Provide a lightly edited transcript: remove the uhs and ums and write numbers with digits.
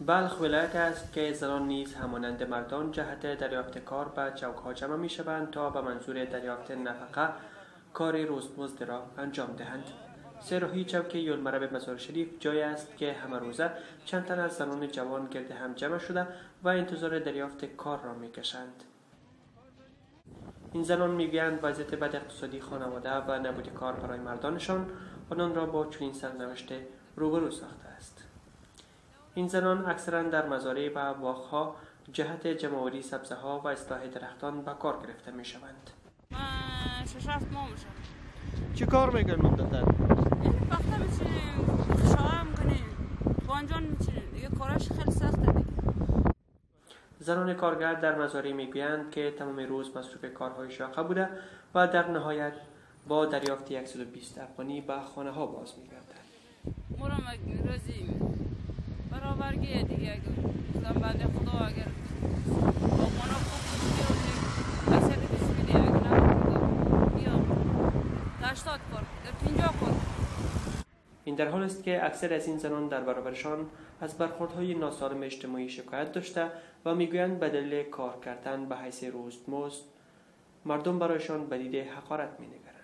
بلخ ولایت است که زنان نیز همانند مردان جهت دریافت کار به چوک‌ها جمع می‌شوند تا به منظور دریافت نفقه کار روزمزد را انجام دهند. سه‌راهی چوک یولمرب مزار شریف جای است که همه روزه چند تن از زنان جوان گرد هم جمع شده و انتظار دریافت کار را می‌کشند. این زنان می‌گویند وضعیت بد اقتصادی خانواده و نبود کار برای مردانشان آنان را با چنین سرنوشت روبرو ساخته است. این زنان اکثرا در مزارع و باغ‌ها جهت جمع‌آوری سبزه‌ها و اصلاح درختان به کار گرفته می‌شوند. من 6-7 ماه میشه. چه کار میکنیم مدت‌تر؟ این پخته میچینیم، خشاعه میکنیم، بانجان میچینیم، دیگه کاراش خیلی سخته دیگه. زنان کارگر در مزارع میگویند که تمام روز مصروف کارهای شاقه بوده و در نهایت با دریافت 120 افغانی به خانه ها باز میگردند. ما را روزی برابرگیه دیگه، اگر زن بنده خدا اگر باغبانا خوب بود 120 میده، اگر نه بیا 80 کار، 50 کار. این در حال است که اکثر از این زنان در برابرشان از برخوردهای ناسالم اجتماعی شکایت داشته و میگویند به دلیل کار کردن به حیث روزمزد مردم برایشان به دید حقارت مینگرند.